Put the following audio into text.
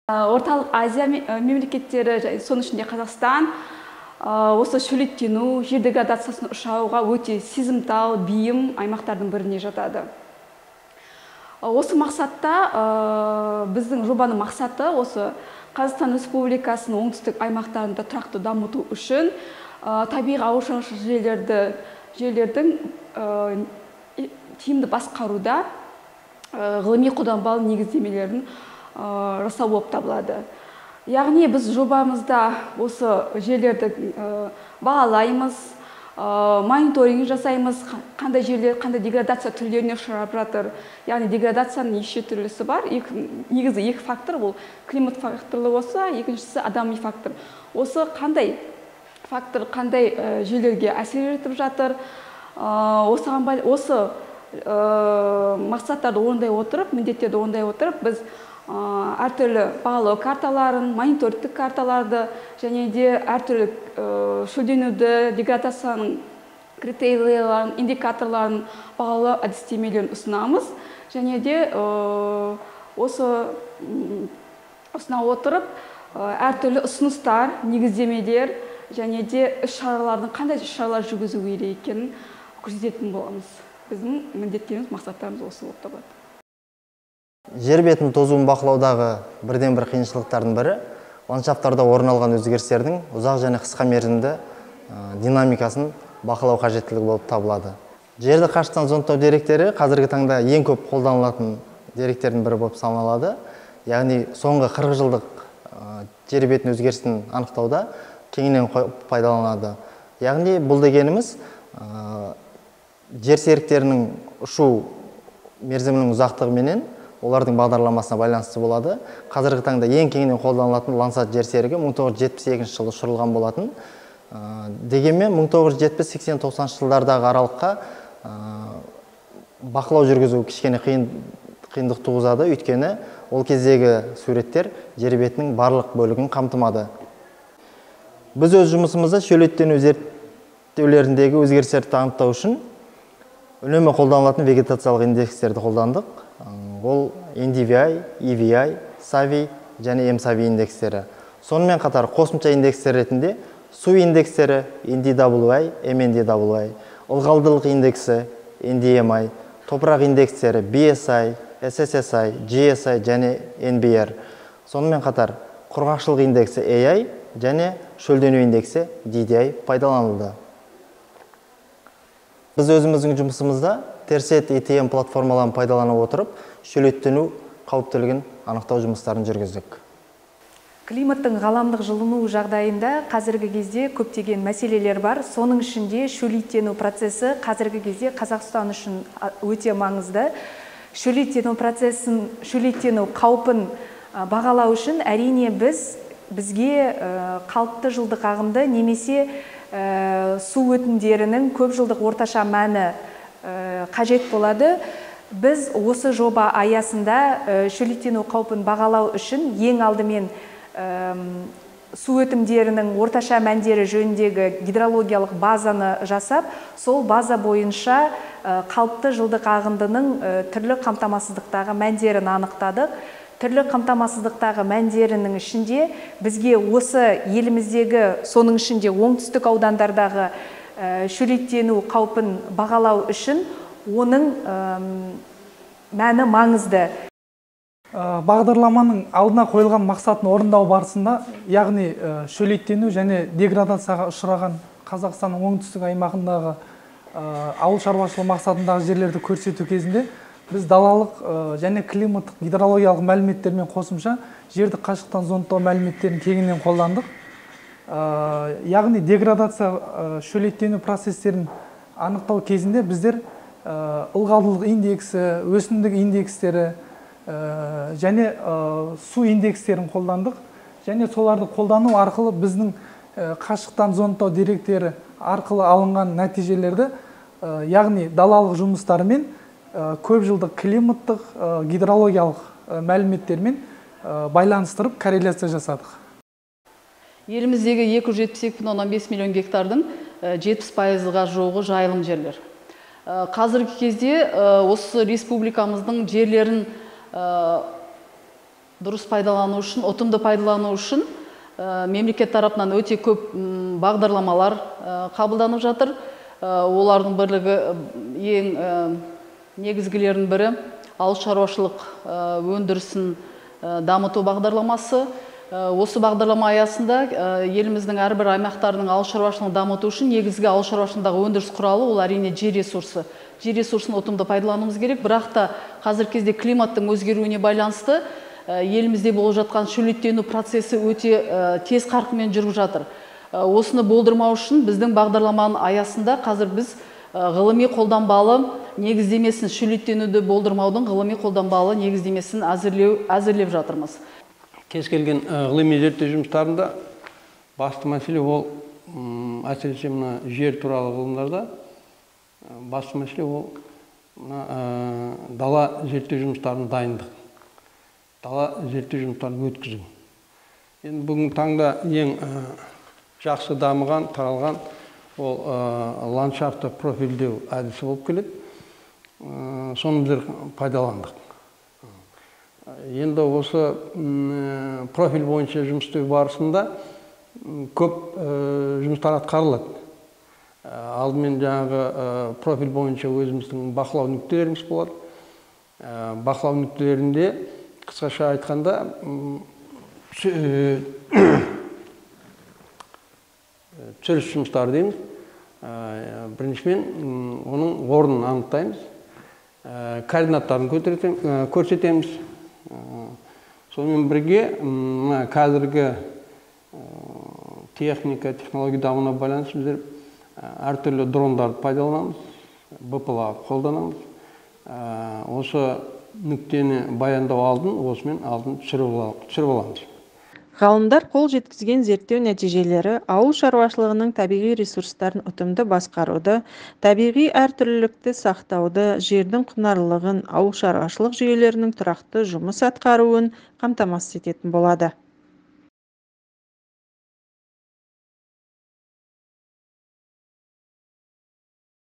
Орталық Азия мемлекеттері, соның ішінде Қазақстан, осы шөлейттену, жер деградациясына ұшырауға өте сезімтал, бейім аймақтардың біріне жатады. Осы мақсатта біздің жобаның мақсаты осы Қазақстан Республикасының оңтүстік аймақтарында тұрақты дамыту үшін табиғи ауыл шаруашылық жерлердің тиімді басқаруда ғылыми қолданбалы негіздемелерін жасау болып табылады. Яғни біз жобамызда осы жерлерді бағалаймыз, мониторинг жасаймыз, қандай жерлер қандай деградация түрлеріне ұшырап жатыр. Яғни деградацияның неше түрлісі бар. Негізі екі фактор, ол климат факторлы болса, екіншісі адами фактор. Осы қандай фактор қандай жерлерге әсер етіп жатыр, осы мақсаттарды орындай отырып, міндеттерді орындай отырып, біз әртүрлі бағалау карталарын, мониторингтік карталарды және де әртүрлі шөлденуді, деградацияның критерийлерін, индикаторларын бағалау әдістемелерін ұсынамыз. Және де осы ұсына отырып, әртүрлі ұсыныстар, негіздемелер және де іс-шаралардың қандай іс-шаралар жүргізу керек екенін көрсететін боламыз. Біздің міндеттеріміз, мақсаттарымыз осы болып табылады. Жер бетінің тозуын бақылаудағы бірден бір қиыншылықтардың бірі ландшафтарда орын алған өзгерістердің ұзақ және қысқа мерзімді динамикасын бақылау қажеттілігі болып табылады. Жерді қашықтан зондтау деректері қазіргі таңда ең көп қолданылатын деректердің бірі болып саналады. Яғни соңғы 40 жылдық жер бетінің өзгерісін анықтауда кеңінен пайдаланылады. Яғни бұл дегеніміз жер серіктерінің ұшу мерзімінің ұзақтығыменен олардың бағдарламасына байланысты болады. Қазіргі таңда ең кеңінен қолданылатын Landsat жер серігі 1972 жылы ұшырылған болатын. Дегенмен 1970-80-90 жылдардағы аралыққа бақылау жүргізу кішкене қиындық туғызады, өйткені ол кездегі суреттер жер бетінің барлық бөлігін қамтымады. Біз өз жұмысымызда шөлейттену зерттеулеріндегі өзгерістерді анықтау үшін үнемі қолданылатын вегетациялық индекстерді қолдандық. Ол NDVI, EVI, SAVI және MSAVI индекстері. Сонымен қатар қосымша индекстер ретінде су индекстері NDWI, MNDWI, ылғалдылық индексі NDMI, топырақ индекстері BSI, SSSI, GSI және NBR. Сонымен қатар құрғақшылық индексі AI және шөлдену индексі DDI пайдаланылды. Біз өзіміздің жұмысымызда Terset ETM платформаларын пайдалана отырып, шөлейттену қауіптілігін анықтау жұмыстарын жүргіздік. Климаттың ғаламдық жылыну жағдайында қазіргі кезде көптеген мәселелер бар. Соның ішінде шөлейттену процесі қазіргі кезде Қазақстан үшін өте маңызды. Шөлейттену процесін, шөлейттену қаупін бағалау үшін әрине бізге қалыпты жылдық ағымды немесе су өтімдерінің көп жылдық орташа мәні қажет болады. Біз осы жоба аясында шөлейттену қаупін бағалау үшін ең алдымен су өтімдерінің орташа мәндері жөніндегі гидрологиялық базаны жасап, сол база бойынша қалыпты жылдық ағындының түрлі қамтамасыздықтағы мәндерін анықтадық. Түрлі қамтамасыздықтағы мәндерінің ішінде бізге осы еліміздегі, соның ішінде оңтүстік аудандардағы шөлейттену қаупін бағалау үшін оның мәні маңызды. Бағдарламаның алдына қойылған мақсатын орындау барысында, яғни шөлейттену және деградацияға ұшыраған Қазақстанның оңтүстік аймағындағы ауыл шаруашылығы мақсатындағы жерлерді көрсету кезінде біз далалық және климаттық гидрологиялық мәліметтермен қосымша жерді қашықтан зондтау мәліметтерін кеңінен қолдандық. Яғни деградация, шөлейттену процестерін анықтау кезінде біздер ылғалдылық индексі, өсімдік индекстері және су индекстерін қолдандық. Және соларды қолдану арқылы біздің қашықтан зондтау деректері арқылы алынған нәтижелерді, яғни далалық жұмыстармен, көп жылдық климаттық, гидрологиялық мәліметтермен байланыстырып корреляция жасадық. Еліміздегі 272,5 миллион гектардың 70%-ға жуығы жайылым жерлер. Қазіргі кезде осы республикамыздың жерлерін дұрыс пайдалану үшін, ұтымды пайдалану үшін мемлекет тарапынан өте көп бағдарламалар қабылданып жатыр. Олардың бірлігі ең негізгілерінің бірі ауыл шаруашылық өндірісін дамыту бағдарламасы. Осы бағдарлама аясында еліміздің әрбір аймақтарының ауыл шаруашылығын дамыту үшін негізгі ауыл шаруашылығындағы өндіріс құралы ол әрине жер ресурсы. Жер ресурсын ұтымды пайдалануымыз керек, бірақ та қазіргі кезде климаттың өзгеруіне байланысты елімізде болып жатқан шөлейттену процесі өте тез қарқынмен жүріп жатыр. Осыны болдырмау үшін біздің бағдарламаның аясында қазір біз ғылыми қолданбалы негіздемесін, шөлейттенуді болдырмаудың ғылыми қолданбалы негіздемесін әзірлеп жатырмыз. Кез келген ғылыми зерттеу жұмыстарында басты мәселе ол, әсіресе мына жер туралы ғылымдарда басты мәселе ол мына дала зерттеу жұмыстарын дайындық, дала зерттеу жұмыстарын өткізу. Енді бүгінгі таңда ең жақсы дамыған, таралған ол ландшафтты профильдеу әдісі болып келеді. Соны біздер пайдаландық. Енді осы профиль бойынша жұмыс істеу барысында көп жұмыстар атқарылады. Алдымен жаңағы профиль бойынша өзіміздің бақылау нүктелеріміз болады. Бақылау нүктелерінде қысқаша айтқанда түсіріс жұмыстары дейміз. Біріншіден оның орнын анықтаймыз, координаттарын көрсетеміз. Сонымен бірге мына қазіргі техника, технология дамуына байланысты біздер әртүрлі дрондарды пайдаланамыз, БПЛА қолданамыз. Осы нүктені баяндау алдын, осымен алдын түсіріп аламыз. Ғалымдар қол жеткізген зерттеу нәтижелері ауыл шаруашылығының табиғи ресурстарын ұтымды басқаруды, табиғи әртүрлілікті сақтауды, жердің құнарлылығын, ауыл шаруашылық жүйелерінің тұрақты жұмыс атқаруын қамтамасыз ететін болады.